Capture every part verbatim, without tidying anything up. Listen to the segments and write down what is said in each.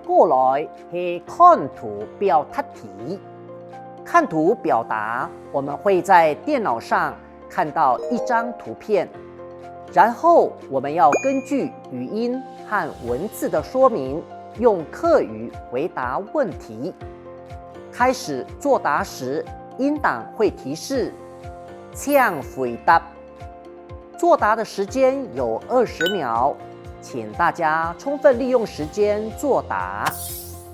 過來係看圖表達題。看圖表達，我們會在電腦上看到一張圖片，然後我們要根據語音和文字的說明，用客語回答問題。開始作答時，音檔會提示「請回答」。作答的時間有二十秒，請大家充分利用時間作答。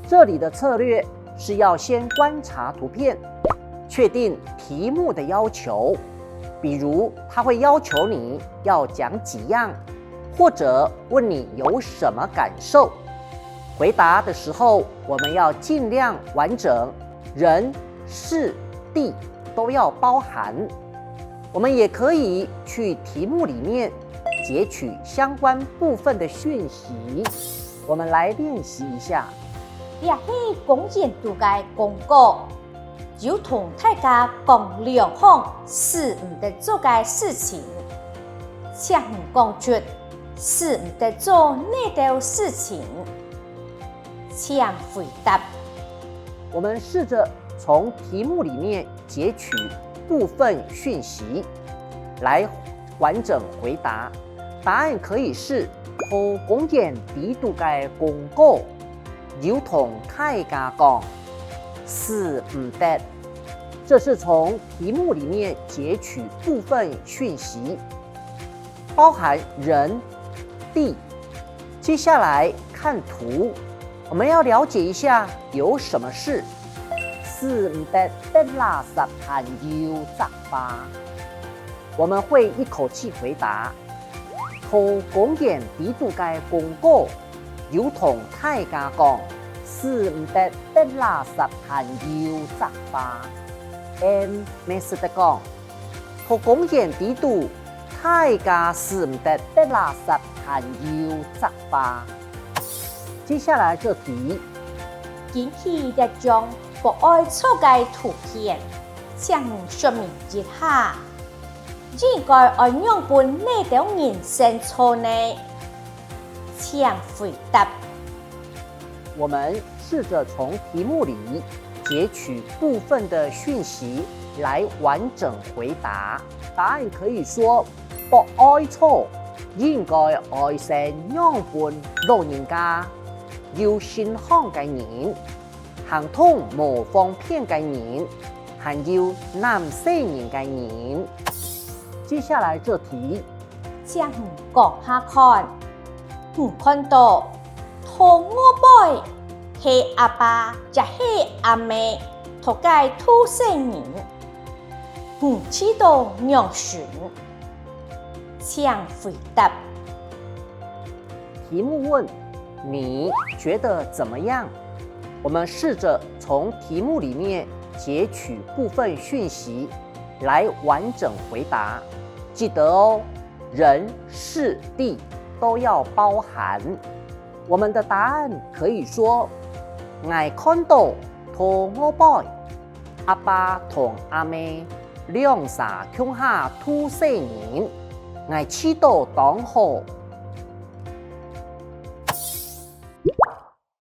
這裡的策略是要先觀察圖片，確定題目的要求，比如它會要求你要講幾樣，或者問你有什麼感受。回答的時候，我們要盡量完整，人、事、地都要包含。我們也可以去題目裡面截取相關部分的訊息。我們來練習一下。這係公園肚个廣告，有同大家講兩項使毋得做个事情，請你講出使毋得做哪兜事情。請回答。我們試著從題目裡面截取部分訊息，來完整回答。答案可以是：在公園裡肚个廣告有同大家講，使毋得。這是從題目裡面截取部分訊息，包含人、地。接下來看圖，我們要了解一下有什麼事。使毋得㧒垃圾還有摘花。我們會一口氣回答。在公園裡肚个廣告有同大家講，使毋得㧒垃圾還有摘花。Em乜使得講，在公園裡肚，大家使毋得㧒垃圾還有摘花。接下來這題，根據這張博愛座个圖片，請你說明一下，應該愛仰般哪兜人先坐呢？請回答。我們試著從題目裡截取部分的訊息來完整回答。答案可以說，博愛座應該愛先讓分老人家、有身項个人、行動無方便个人，還有揇細人个人。接下來這題，請你講下看，你看著在外背係阿爸也係阿姆在該渡細人，你試著仰形？請回答。題目問：你覺得怎麼樣？我們試著從題目裡面截取部分訊息來完整回答。記得哦，人、事、地都要包含。我們的答案可以說：𠊎看著在外背，阿爸同阿姆兩儕共下渡細人，𠊎試著當好。